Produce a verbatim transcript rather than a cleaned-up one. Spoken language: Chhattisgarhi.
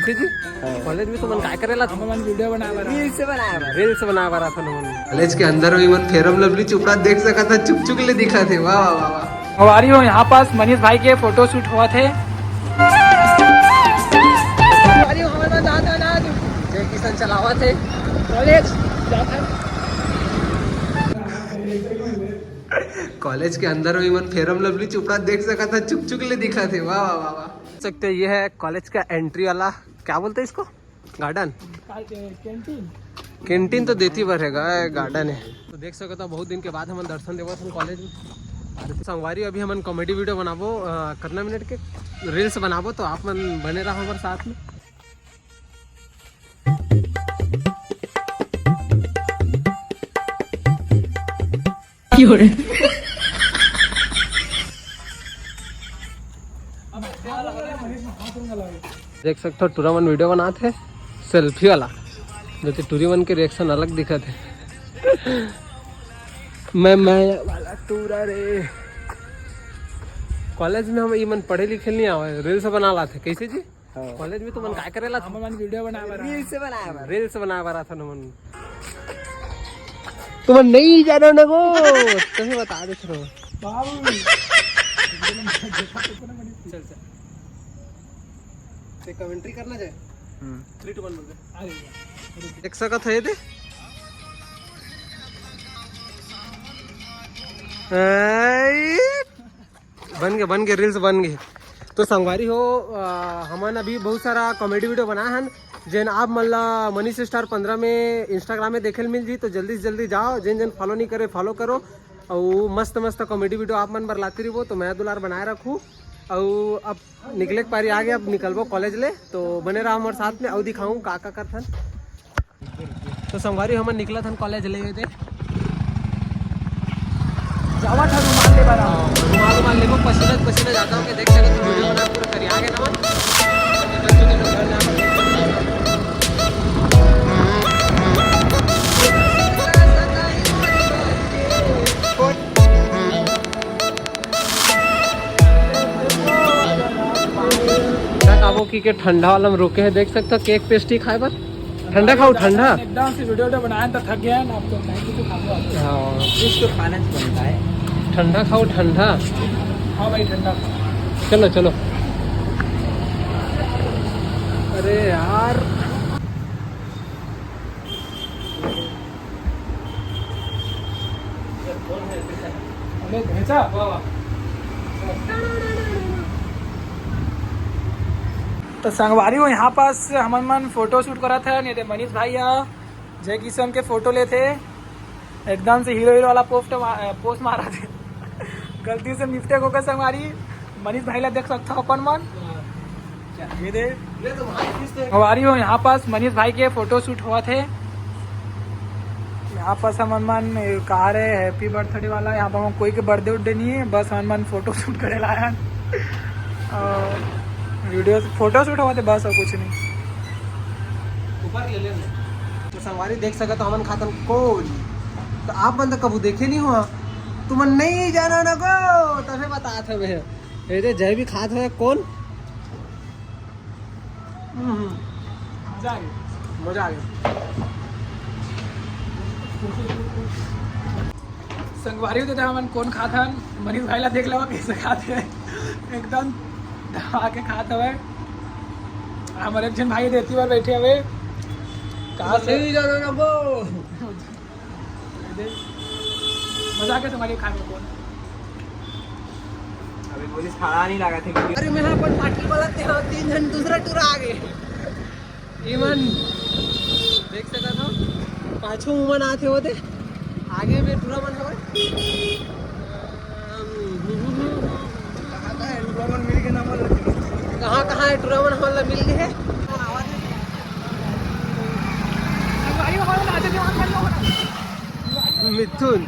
जी, कॉलेज में तुमन काय करे ला? हमन वीडियो बनाए बर, रील्स बनाए बर। रील्स बनाए बर आथन हमन। कॉलेज के अंदर में मन फेरम लवली चुपड़ा देख सकत ह, चुक चुक ले दिखत हे। वाह, वाह, वाह, वाह। हमारी हो यहाँ पास मनीष भाई के फोटो शूट हुआ थे। हमारी हो हमारे पास जाता ना आज। जय किशन चलावत हे। कॉलेज जाता। कॉलेज के अंदर में मन फेरम लवली चुपड़ा देख सकत ह, चुक चुक ले दिखत हे। वाह, वाह, वाह, वाह। देख सकते हैं, ये है कॉलेज का एंट्री वाला, क्या बोलते हैं इसको, गार्डन? कैंटीन। कैंटीन तो देती बर है, गार्डन है। तो देख सकते हो, बहुत दिन के बाद हमन दर्शन देवत हन कॉलेज में। अरे संगवारी, अभी हमन कॉमेडी वीडियो बनाबो, अ, कितना मिनट के रील्स बनाबो, तो आप मन बने रहो हमारे साथ में। देख सकते हो, टूरा मन वीडियो बनात हे, सेल्फी वाला। जो कि टूरी मन के रिएक्शन अलग दिखत हे। मैं, मैं वाला टूरा रे। कॉलेज में हम, ये मन पढ़े लिखे नहीं आवे, रील्स बना लाते। कैसे जी? हाँ। कॉलेज में तुमन काय करे ला? हमन वीडियो बनाए बर, रील्स बनाए बर। रील्स बनाए बर आथन हमन। तुमन नहीं जानो न गो, तभी बता दे थोड़ा। बाबू। चल, चल। ते कमेंट्री करना चाहे? हम्म। Three, two, one बोल दे। आ गया। देख सकत है ये दे। ऐ। बन गे, बन गे, रील्स बन गे। तो संगवारी हो, अ, हमन अभी बहुत सारा कॉमेडी वीडियो बनाए हन, जेन आप मन ला मनीष स्टार पंद्रह में Instagram में देखे ल मिल जी। तो जल्दी से जल्दी जाओ, जेन जेन फॉलो नहीं करे, फॉलो करो। अउ मस्त मस्त कॉमेडी वीडियो आप मन बर लाती रहिबो। तो मैं दुलार बनाए रखू। अउ अब निकले के पारी आ गया, अब निकलबो कॉलेज ले। तो बने रहो हमारे साथ में, अउ दिखाऊँ का का करथन। तो संगवारी, हमन निकलत हन कॉलेज ले दे। जावत हन रुमाल ले बर। रुमाल, रुमाल लेबो, पसीना पसीना जाता हूँ, देख सकत हो, वीडियो बना पूरा करिया आगे ना। ठंडा खाबो की के ठंडा वाला में रोके है, देख सकते हो, केक पेस्ट्री खाए बर। ठंडा खाओ, ठंडा। एकदम से वीडियो, वीडियो बनाए तो थक गया ना, अब तो टाइम तो खाबो आप। हाँ। कुछ तो खाना बनता है। ठंडा खाओ, ठंडा। हाँ भाई, ठंडा खाओ। चलो, चलो। अरे यार। अरे भेजा। तो संगवारी हो, यहाँ पास हमन मन फोटो शूट करत है, नहीं तो मनीष भाई ह जय किशन के फोटो लेथे, एकदम से हीरो हीरो वाला पोस्ट मा-, पोस्ट मारा थे। गलती से मिस्टेक होकर संगवारी, मनीष भाई ला देख सकता हो अपन मन। ये दे। संगवारी हो, यहाँ पास मनीष भाई के फोटो शूट हुआ थे। यहाँ पास हमन मन का रे हैप्पी बर्थडे वाला, यहाँ पर कोई के बर्थडे उर्थडे नहीं है, बस हमन मन फोटो शूट करे ला आए हन। और वीडियो, फोटो शूट हुआ थे बस, और कुछ नहीं। ऊपर ले ले। तो संगवारी देख सकत हो, हमन खातन कोन। तो आप मन तो कभू देखे नहीं हो, तुमन नहीं जानो न गो, तभे बतात हवे। ये दे जय भी खात हवे कोन। हम्म, मजा आ गया। मजा आ गया। संगवारी हो, तो हमन कोन खात हन, मनीष भाई ला देख लेवा कैसे खात हे, एकदम दबा के खात हवे। हमर एक झन भाई देती बार बैठे हवे, कहाँ से? नहीं जानो ना वो। मजा आ गया तुम्हारे खाए में कोन। अभी पुलिस खड़ा नहीं लगा थे। अरे मैं अपन पार्टी वाला ते तीन झन दूसरा टूरा आ गए। इमन देख सकत हो, पाछू उमन आथे होते, आगे में टूरा मन हवय। कहाँ कहाँ है टूरा मन हमन ला मिल गए हैं? मिथुन।